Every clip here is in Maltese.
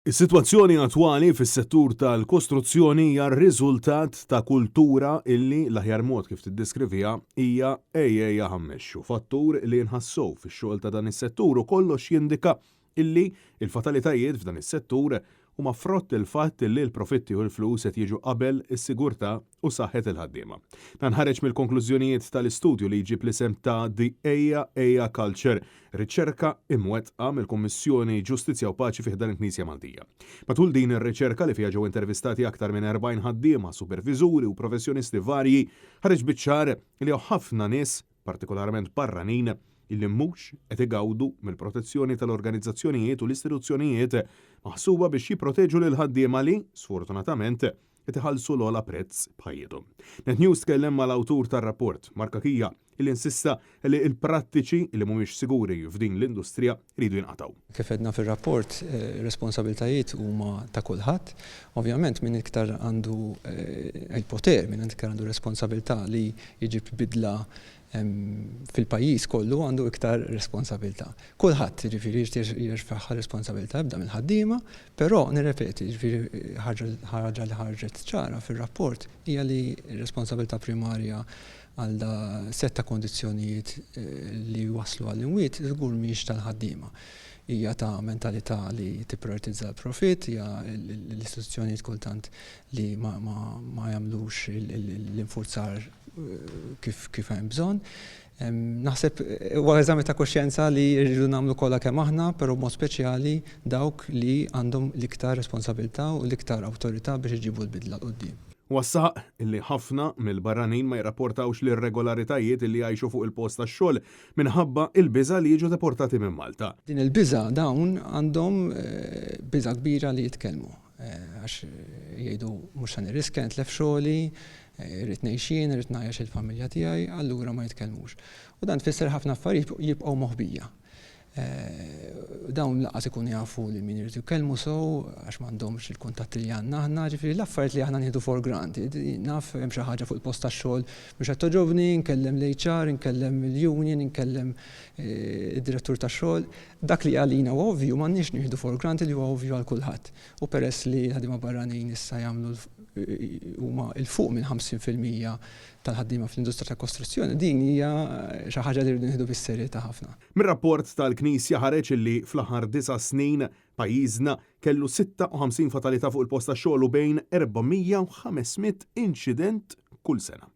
Is-sitwazzjoni attwali fis-settur tal-kostruzzjoni hija r-riżultat ta' kultura illi l-aħjar mod kif tiddeskriviha hija ejja ejja ħa mmexxu, fattur li nħassow fix-xogħol ta' dan is-settur u kollox jindika illi l-fatalitajiet f'dan is-settur huma frott il-fatt illi l-profitti u l-flus qed jiġu qabel is-sigurtà u saħħet il-ħaddiema. Dan ħareġ mill-konklużjonijiet tal-istudju li jġib l-isem ta' The Ejja Ejja Culture, riċerka imwettqa mill-Kummissjoni Ġustizzja u Paċi fi ħdan il-Knisja Maltija. Matul din ir-riċerka li fiha ġew intervistati aktar minn 40 ħaddiema, superviżuri u professjonisti varji, ħareġ biċ-ċar li hawn ħafna nies, partikolarment barranin, illi mhux qed igawdu mill-protezzjoni tal-organizzazzjonijiet u l-istituzzjonijiet maħsuba biex jipproteġu lill-ħaddiema li, sfortunatament, qed iħallsu l-ogħla prezz b'ħajjithom. Net News tkellem mal-awtur tar-rapport, Mark Cachia, illi insista li l-prattiċi li mhumiex siguri f'din l-industrija jridu jinqatgħu. Kif għedna fir-rapport, ir-responsabilitajiet huma ta' kulħadd. Ovvjament min iktar għandu l-poter, min iktar għandu responsabilità li jġib bidla fil-pajjiż kollu għandu iktar responsabilità. Kulħadd, jiġifieri, jrid jerfa' responsabilità ibda mill-ħaddiema, però nirrepeti, jiġifieri ħaġa li ħarġet ċara fir-rapport hija li r-responsabilità primarja għal da sett ta' kondizzjonijiet li wasslu għall-imwiet żgur mhijiex tal-ħaddiema. Hija ta' mentalità li tipprijoritizza l-profitt, hija l-istituzzjonijiet kultant li ma jagħmlux l-infurzar kif kif hemm bżonn. Naħseb huwa eżami ta' kuxjenza li rridu nagħmlu kollha kemm aħna, però b'mod speċjali dawk li għandhom l-iktar responsabilità u l-iktar awtorità biex iġibu l-bidla 'l quddiem. Huwa saħaq li ħafna mill-barranin ma jirrapportawx l-irregolaritajiet li jgħixu fuq il-post tax-xogħol minħabba l-biża' li jiġu deportati minn Malta. Din il-biża' dawn għandhom biża' kbira li jitkellmu. Għax jgħidu mhux se nirriskja nitlef xogħli, irrid ngħix jien, irrid ngħajjex il-familja tiegħi, allura ma jitkellmux. U dan tfisser ħafna affarijiet jibqgħu moħbija. Dawn lanqas ikunu jafu lil min iridu jkellmu sew għax m'għandhomx il-kuntatti li għandna aħna, ġifieri l-affarijiet li aħna nieħdu for granted. Naf hemm xi ħaġa fuq il-post tax-xogħol mhux qed togħġobni, nkellem l-HR, inkellem il-union, inkellem id-direttur tax-xogħol. Dak li għalina huwa ovvju m'għandniex nieħdu for granted li huwa ovvju għal kulħadd. U peress li l-ħaddiema barranin issa jagħmlu huma 'l fuq minn 50% tal-ħaddiema fl-industrija tal-kostruzzjoni, din hija xi ħaġa li rridu nieħdu bis-serjetà ħafna. Mir-rapport tal-Knisja ħareġ li fl-aħħar disa' snin pajjiżna kellu 56 fatalità fuq il-post tax-xogħol u bejn 400 u 500 inċident kull sena.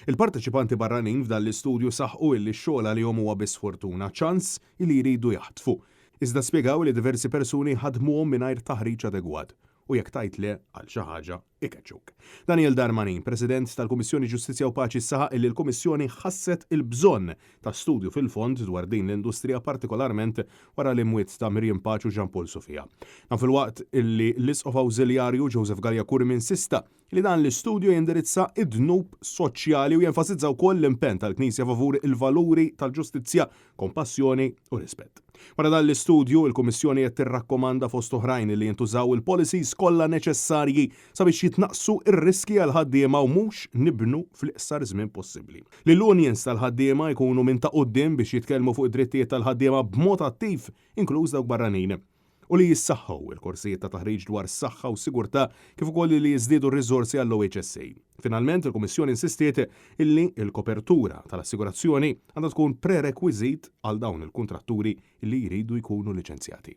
Il-parteċipanti barranin f'dan l-istudju saħqu illi x-xogħol għalihom huwa biss fortuna, ċans li jridu jaħtfu. Iżda spjegaw li diversi persuni ħadmuhom mingħajr taħriġ adegwat u jekk tgħid le għal xi ħaġa, ikeċċuk. Daniel Darmanin, President tal-Kummissjoni Ġustizzja u Paċi saħaq illi l-Kummissjoni ħasset il-bżonn ta' studju fil-fond dwar din l-industrija partikolarment wara l-imwiet ta' Miriam Pace u Jean Paul Sofia. Dan filwaqt illi l-Isqof Awżiljarju Joseph Galea Curmi insista li dan l-istudju jindirizza d-dnub soċjali u jenfasizza wkoll l-impenn tal-Knisja favur il-valuri tal-ġustizzja, kompassjoni u rispett. Wara dan l-istudju, il-Kummissjoni qed tirrakkomanda fost oħrajn li jintużaw il-policies kollha neċessarji sabiex jitnaqqsu r-riskji għall-ħaddiema u mhux nibnu fl-iqsar żmien possibbli. Li l-unions tal-ħaddiema jkunu minn ta' quddiem biex jitkellmu fuq id-drittijiet tal-ħaddiema b'mod attiv, inkluż dawk barranin. U li jissaħħu l-korsijiet ta' taħriġ dwar saħħa u sigurtà kif ukoll li jiżdiedu r-riżorsi għall-OHSA. Finalment, il-Kummissjoni insistiet illi l-kopertura tal-assigurazzjoni għandha tkun prerekwiżit għal dawn il-kuntratturi li jridu jkunu liċenzjati.